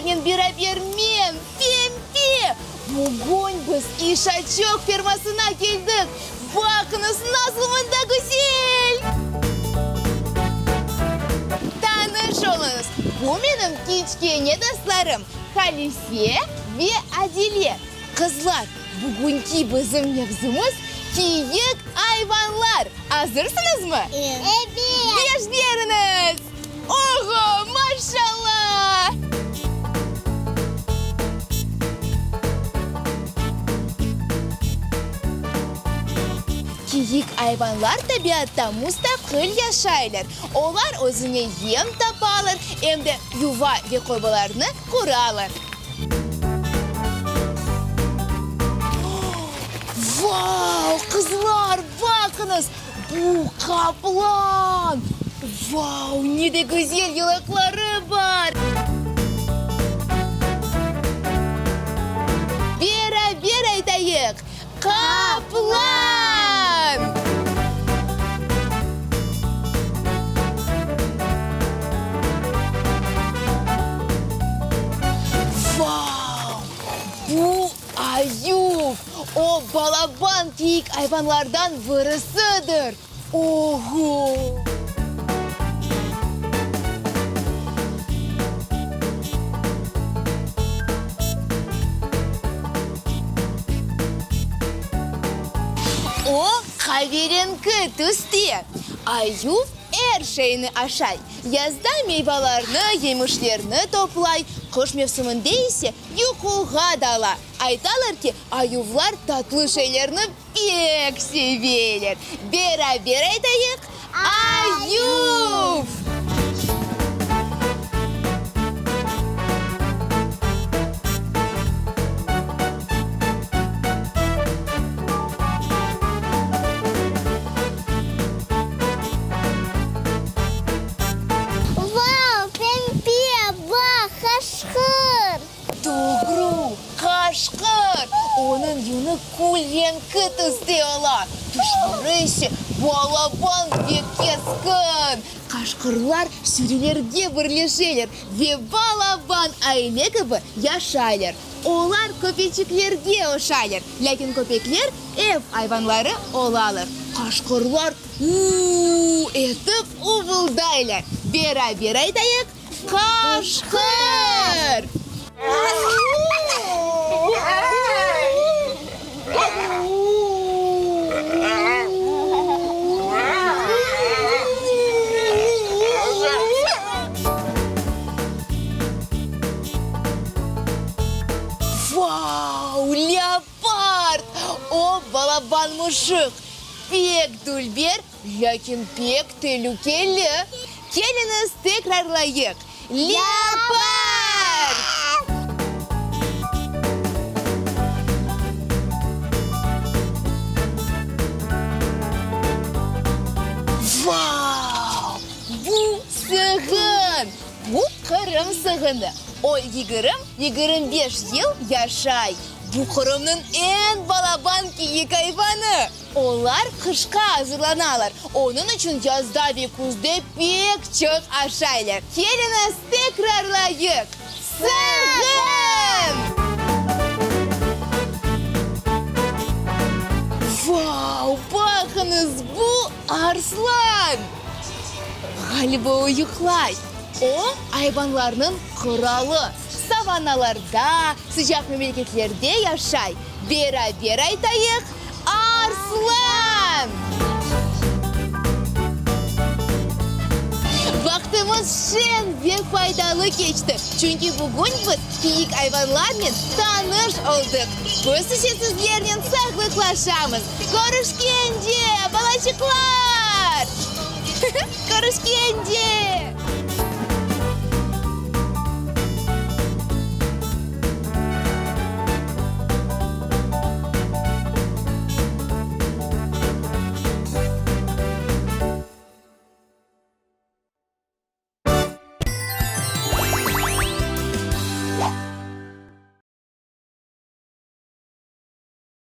Sizlernen beraber men, Pempe! Bugün biz İşaçok fermasına keldik. Baqıñız, nasıl mında güzel! Tanış oluñız, bu menim kiçkene dostlarım, Halise ve Adile. Qızlar, bugünki bizim mevzumız, kiyik ayvanlar. Azırsıñızmı? Evet! Beş beriñiz! Oğo, maşallah! Kiyik ayvanlar tabiatta mustaqil yaşaylar. Olar özüne yem tapalar, em de yuva ve qobalarnı quralar. Vau, qızlar, baqıñız, bu qaplan! Vau, ne de güzel yolaqları bar! Beraber aytayıq, Qaplan! Vau! Bu ayuv! O, balaban kiyik ayvanlardan birisidir. Oğo! O, qaverenki tüste. Ayuv er şeyni aşay. Yazda meyvalarnı, yemişlerni toplay, qış mevsiminde ise yuquğa dala. Aytalar ki, ayuvlar tatlı şeylerni Pek seveler! Beraber aytayıq, Ayuv! Vau, Pempe, baq, qaşqır! Doğru, qaşqır! Onıñ yünü külrenki tüste ola, tişleri ise balaban ve keskin. Qaşqırlar sürülerge birleşeler ve balaban aile kibi yaşaylar. Olar köpeçiklerge oşaylar, lâkin köpekler ev ayvanları olalar. Qaşqırlar u-u-u etip uvuldaylar. Beraber aytayıq, Qaşqır! Vau, leopard! O, balaban mışıq, pek dülber Lâkin pek telükeli. Keliñiz, tekrarlayıq, Leopard! Vau! Bu sığın! Bu Qırım sığını. O, yigirmi, 25 yıl yaşay. Bu Qırımnıñ eñ balaban kiyik ayvanı. Olar qışqa azırlanalar, onıñ içün yazda ve küzde pek çoq aşaylar. Keliñiz, tekrarlayıq, Sığın! Vau, baqıñız, bu arslan! Ğaliba o yuqlay. O, ayvanlarnıñ qıralı. Savannalarda, sıcaq memleketlerde yaşay. Beraber aytayıq, Arslan! Vaqtımız şeñ ve faydalı keçti, çünki bugün biz kiyik ayvanlarnen tanış oldıq. Biz ise sizlernen sağlıqlaşamız. Körüşkence, balaçıqlar! Körüşkence!